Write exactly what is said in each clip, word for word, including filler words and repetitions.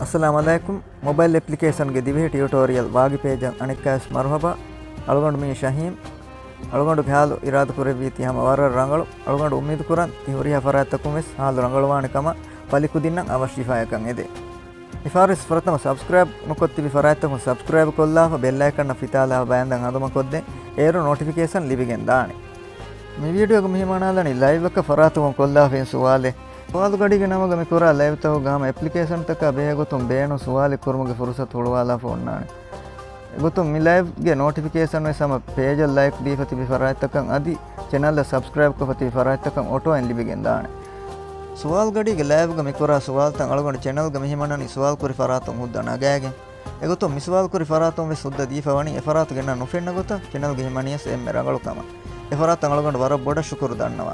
އައްސަލާމު ޢަލައިކުމް. މޮބައިލް އެޕްލިކޭޝަންގެ ދިވެހި ޓިއުޓޯރިއަލް ވާގި ޕޭޖަށް އަނެއްކާވެސް މަރުޙަބާ. އަޅުގަނޑު މީ ޝަހީމް. އަޅުގަނޑުގެ ހާލު އިރާދަކުރެއްވީތީ ހަމަ ވަރަށް ރަނގަޅު. އަޅުގަނޑު އުއްމީދު ކުރަން ތި ހުރިހާ ފަރާތްތަކުން ވެސް ހާލު ރަނގަޅުވާނެ ކަމަށް ފަލިކުދިންނަށް އަވަށް ޝިފާޔަކަށް އެދޭ. މިފަހަރުވެސް ފުރަތަމަ ސަބްސްކްރައިބް ނުކޮށް ތިބި ފަރާތްތަކުން ސަބްސްކްރައިބް ކޮށްލާފަ، ބެލް އައިކަންއަށް ފިތާލާފަ ބަޔަންދަން ހަނދުމަކޮށްދޭ. އޭރު ނޯޓިފިކޭޝަން ލިބިގެން ދާނެ. މި ވީޑިއޯގަ މި ހިމަނާލަނީ ލައިވްއަކަށް ފަރާތުން ކޮށްލާފައި ސުވާލެއް. ސުވާލު ގަޑީގެ ނަމުގަ މި ކުރާ ލައިވްތަކުގަ ހަމަ އެޕްލިކޭޝަންތަކާ ބެހޭގޮތުން ބޭނުން ސުވާލެއް ކުރުމުގެ ފުރުސަތު ހުޅުވާލާފަ އޮންނާނެ. އެގޮތުން މި ލައިވްގެ ނޯޓިފިކޭޝަން ވެސް ހަމަ ޕޭޖަށް ލައިކް ދީފަ ތިބި ފަރާތްތަކަށް އަދި ޗެނަލްއަށް ސަބްސްކްރައިބް ކޮށްފަ ތިބި ފަރާތްތަކަށް އޮޓޯއިން ލިބިގެން ދާނެ. ސުވާލު ގަޑީގެ ލައިވްގަ މި ކުރާ ސުވާލުތައް އަޅުގަނޑު ޗެނަލްގަ މި ހިމަނަނީ ސުވާލު ކުރި ފަރާތުން ހުއްދަ ނަގާގެން. އެގޮތުން މި ސުވާލު ކުރި ފަރާތުން ވެސް ހުއްދަ ދީފަ ވަނީ އެ ފަރާތު ގެންނާ ނުފެންނަ ގޮތަށް ޗެނަލްގެ ހިމަނިޔަސް އެންމެ ރަނގަޅު ކަމަށް. އެ ފަރާތަށް އަޅުގަނޑު ވަރަށް ބޮޑަށް ޝުކުރު ދަންނަވާ.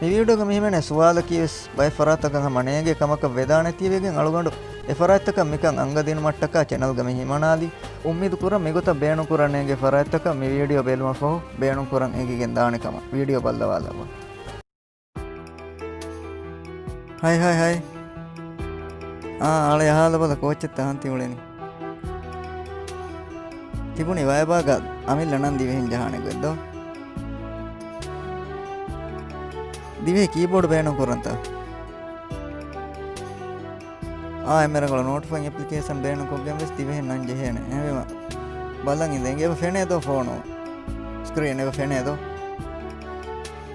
މި ވީޑިއޯގަ މި ހިމެނޭ ސުވާލަކީ ވެސް ބައެއް ފަރާތަކަށް ހަމަ ނޭނގޭ ކަމަކަށް ވެދާނެތީވެގެން އަޅުގަނޑު އެ ފަރާތްތަކަށް މިކަން އަންގަދިނުމަށްޓަކާ ޗެނަލްގަ މި ހިމަނާލީ. އުއްމީދު ކުރަން މިގޮތަށް ބޭނުން ކުރަން ނޭނގޭ ފަރާތްތަކަށް މި ވީޑިއޯ ބެލުމަށްފަހު ބޭނުން ކުރަން އެނގިގެން ދާނެ ކަމަށް. ވީޑިއޯ ބައްލަވާލައްވާ. ހައި ހައި ހައި. އާ، އަޅެ އަހާލަބަލަ ކޯއްޗެއްތަ އަހަން ތި އުޅެނީ. ތިބުނީ ވައިބާގަ އަމިއްލަ ނަން ދިވެހިން ޖަހާނެ ގޮތްދޯ. ދިވެހި ކީބޯޑް ބޭނުން ކުރަންތަ؟ އާ، އެންމެ ރަނގަޅު ނޯޓްފަން އެޕްލިކޭޝަން ބޭނުންކޮށްގެން ވެސް ދިވެހިން ނަން ޖެހޭނެ. އެހެންވީމަ ބަލަން އިނދެ އެނގޭ އެބަ ފެނޭ ދޯ ފޯނު. ސްކްރީން އެބަ ފެނޭ ދޯ.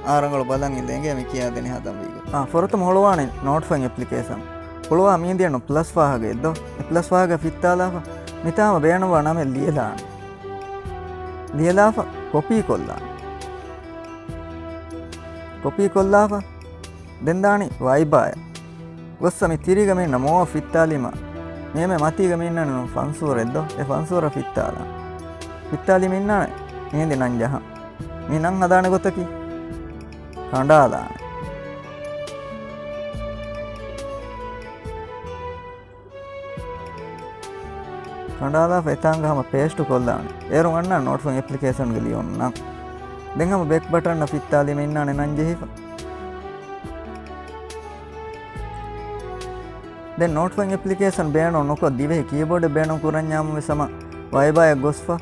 އާ، ރަނގަޅު ބަލަން އިނދެ އެނގޭ މި ކިޔާދެނީ ހަދަން ވީގޮތް. އާ، ފުރަތަމަ ހުޅުވާނެ ނޯޓްފަން އެޕްލިކޭޝަން. ހުޅުވާ މީނދިޔަނު ޕްލަސް ފާހަގަ އެއްދޯ. އެ ޕްލަސް ފާހަގަ ފިއްތާލާފަ. މިތާ ހަމަ ބޭނުންވާ ނަމެއް ލިޔެލާނެ. ލިޔެލާފަ ކޮޕީ ކޮށްލާނެ. ކޮޕީ ކޮށްލާފަ. ދެން ދާނީ ވައިބާޔަށް. ގޮއްސަ މި ތިރީގަ މި އިންނަ މޯއަށް ފިއްތާލީމަ، މިއެމެ މަތީގަ މި އިންނަނީ ފަންސޫރެއްދޯ؟ އެ ފަންސޫރަށް ފިއްތާލާނެ. ފިއްތާލީމަ އިންނާނެ މިހިނދި ނަން ޖަހަން. މި ނަން ހަދާނެ ގޮތަކީ ކަނޑާލާނެ. ކަނޑާލާފަ އެތާނގަ ހަމަ ޕޭސްޓު ކޮށްލާނެ. އޭރުން އަންނާނެ ނޯޓްފަން އެޕްލިކޭޝަންގެ ލިޔުނު ނަން. ދެން ހަމަ ބެކް ބަޓަނަށް ފިއްތާލީމަ އިންނާނެ ނަން ޖެހިފަ. ދެން ނޯޓްފަން އެޕްލިކޭޝަން ބޭނުން ނުކޮށް، ދިވެހި ކީބޯޑެއް ބޭނުން ކުރަންޏާމު ވެސް ހަމަ ވައިބާޔަށް ގޮސްފަ،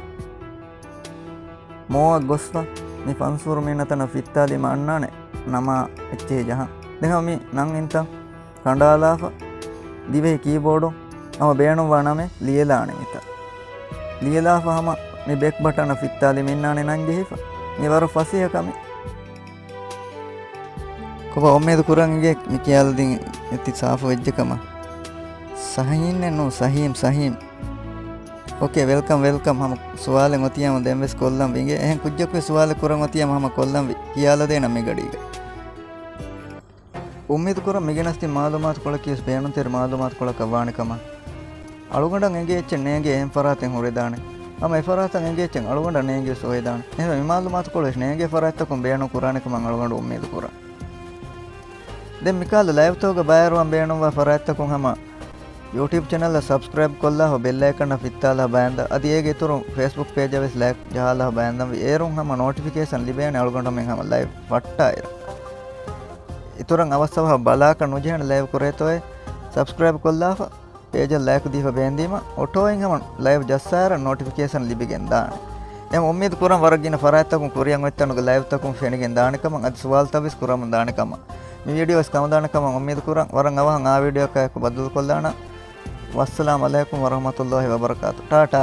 މޯއަށް ގޮސްފަ، މި ފަންސޫރު މި އިންނަ ތަނަށް ފިއްތާލީމަ އަންނާނެ ނަމާ އެއްޗެހި ޖަހަން. ދެން ހަމަ މި ނަން އިންތަން ކަނޑާލާފަ، ދިވެހި ކީބޯޑުން ހަމަ ބޭނުންވާ ނަމެއް ލިޔެލާނެ މިތަން. ލިޔެލާފަ ހަމަ މި ބެކް ބަޓަނަށް ފިއްތާލީމަ އިންނާނެ ނަން ޖެހިފަ. މީ ވަރަށް ފަސޭހަ ކަމެއް. ކޮބާ އުއްމީދު ކުރަން އިނގޭ މި ކިޔާލަދިން އެތި ސާފު ވެއްޖެ ކަމަށް. ސަހީމްއެއް ނޫން، ސަހީމް، ސަހީމް. އޯކޭ، ވެލްކަމް، ވެލްކަމް. ހަމަ ސުވާލެއް އޮތިޔާމު ދެން ވެސް ކޮށްލަން ވި އިނގޭ. އެހެން ކުއްޖަކު ސުވާލެއް ކުރަން އޮތިޔާމު ހަމަ ކޮށްލަން ވި. ކިޔާލަދޭނަން މި ގަޑީގަ. އުއްމީދު ކުރަން މިގެނަސްދިން މައުލޫމާތުކޮޅަކީ ވެސް ބޭނުންތެރި މައުލޫމާތުކޮޅަކަށް ވާނެ ކަމަށް. އަޅުގަނޑަށް އެނގޭ އެއްޗެއް ނޭނގޭ އެހެން ފަރާތެއް ހުރެދާނެ. ހަމަ އެފަރާތަށް އެނގޭ އެއްޗެއް އަޅުގަނޑަށް ނޭނގޭ ވެސް ހޮވެދާނެ. އެހެންވެ މި މައުލޫމާތުކޮޅު ވެސް ނޭނގޭ ފަރާތްތަކުން ބޭނުން ކުރާނެ ކަމަށް އަޅުގަނޑު އުއްމީދު ކުރަން. ދެން މިކާލަ ލައިވްތަކުގަ ބައިވެރިވާން ބޭނުންވާ ފަރާތްތަކުން ހަމަ ޔޫޓިއުބް ޗެނަލަށް ސަބްސްކްރައިބް ކޮށްލާފަ ބެލް އައިކަނަށް ފިއްތާލާ ބަޔަންދަ. އަދި އޭގެ އިތުރުން ފޭސްބުކް ޕޭޖަށް ވެސް ލައިކް ޖަހާލާ ބަޔަންދަން ވި. އޭރުން ހަމަ ނޯޓިފިކޭޝަން ލިބޭނެ އަޅުގަނޑުމެން ހަމަ ލައިވް ފައްޓާއިރު. އިތުރަށް އަވަސްއަވަހަށް ބަލާކަށް ނުޖެހޭނެ ލައިވް ކުރޭތޯއޭ. ސަބްސްކްރައިބް ކޮށްލާފަ ޕޭޖަށް ލައިކް ދީފަ ބޭންދީމަ އޮޓޯއިން ހަމަ ލައިވް ޖައްސާއިރަށް ނޯޓިފިކޭޝަން ލިބިގެން ދާނެ. އެހެން އުއްމީދު ކުރަން ވަރަށް ގިނަ ފަރާތްތަކުން ކުރިއަށް އޮތްތަނުގެ ލައިވްތަކުން ފެނިގެން ދާނެ ކަމަށް އަދި ސުވާލުތައް ވެސް ކުރަމުން ދާނެ ކަމަށް. މި ވީޑިއޯ ވެސް ކަމުދާނެ ކަމަށް އުއްމީދު ކުރަން. ވަރަށް އަވަހަށް އާ ވީޑިއޯއަކާއެކު ބައްދަލުކޮށްލާނަން. ވައްސަލާމް ޢަލައިކުމް ވަރަޙްމަތުﷲި ވަބަރަކާތު. ޓާޓާ.